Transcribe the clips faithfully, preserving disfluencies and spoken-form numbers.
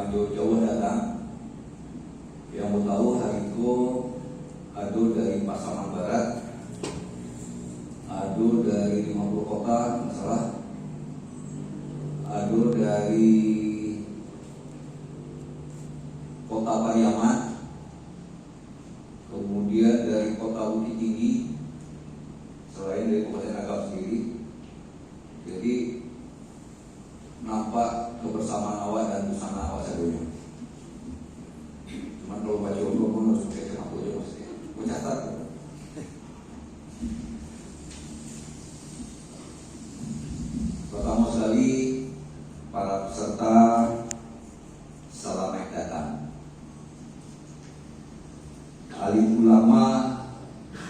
Ado jauah datang, yang mau tahu hari ko ado dari Pasaman Barat, ado dari lima puluh kota, nggak salah, ado dari kota Pariaman, kemudian dari kota Bukittinggi, selain dari Kabupaten Agam sendiri. Jadi, nampak kebersamaan awak dan busana awak sadonyo. Cuman kalau baju koko pun harus pakai kacamata je, maksudnya. Mencatat. Pertama sekali, para peserta, salamaik datang. Alim ulama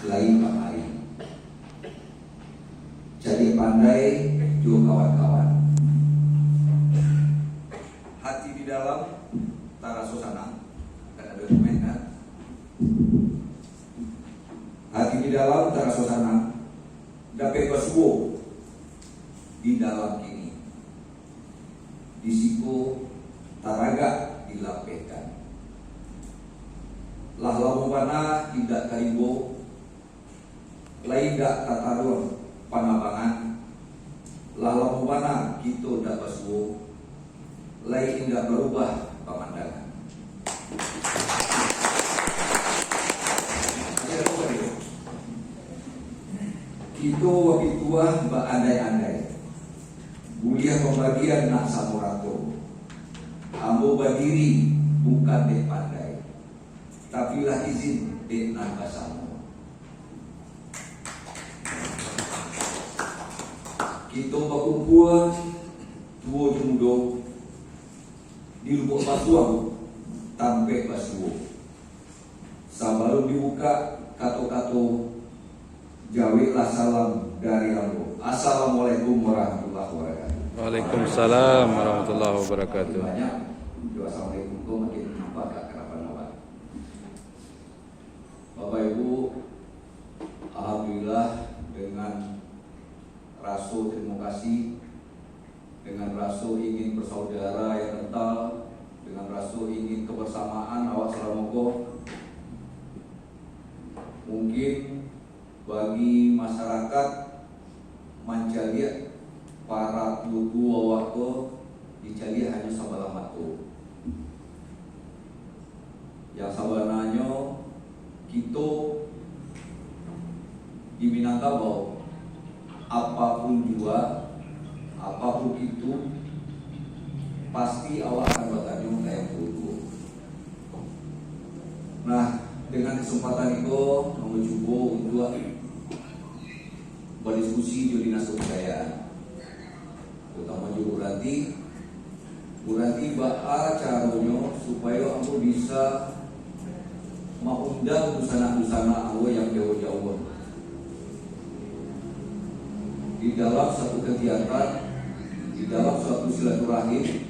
lai kamari. Cadiak pandai jo kawan-kawan. Hati di dalam taraso sanang. Kan ado yang main, kan? Hati di dalam taraso sanang. Dapek basuo di dalam kini. Di siko taragak dilapehkan. Lah lamo bana indak tarimbo, lai indak tataruang panabangan. Lah lamo bana kito indak basuo, lai indak barubah pamandangan. Kito bapituah baandai-andai, buliah pambagian nak samo rato. Ambo badiri bukan dek pandai, tapi lah izin dek nan basamo. Kito bakumpua tuo jo mudo di Lubuak Pasuang, tampek basuo. Sabalun dibukak kato-kato, jaweklah salam dari ambo. Assalamualaikum warahmatullahi wabarakatuh. Waalaikumsalam warahmatullahi wabarakatuh. Banyak, jo assalamualaikum tu makin nampak ka karapan awak. Bapak Ibu, alhamdulillah, dengan raso tarimo kasih, dengan raso ingin bersaudara yang kental, dengan raso ingin kebersamaan awak salamo ko, mungkin bagi masyarakat mancaliak para tuo-tuo awak ko dicaliak hanyo sabalah mato. Yang sabananyo kito di Minangkabau, apapun jua, apapun itu, pasti awak akan batanyo ka yang tuo-tuo. Nah, dengan kesempatan iko, ambo cubo untuak badiskusi jo dinas kabudayan, terutama jo Bu Ranti. Bu Ranti, baa caronyo supayo ambo bisa maundang dunsanak-dunsanak ambo yang jauah-jauah di dalam satu kegiatan, di dalam suatu silaturahim,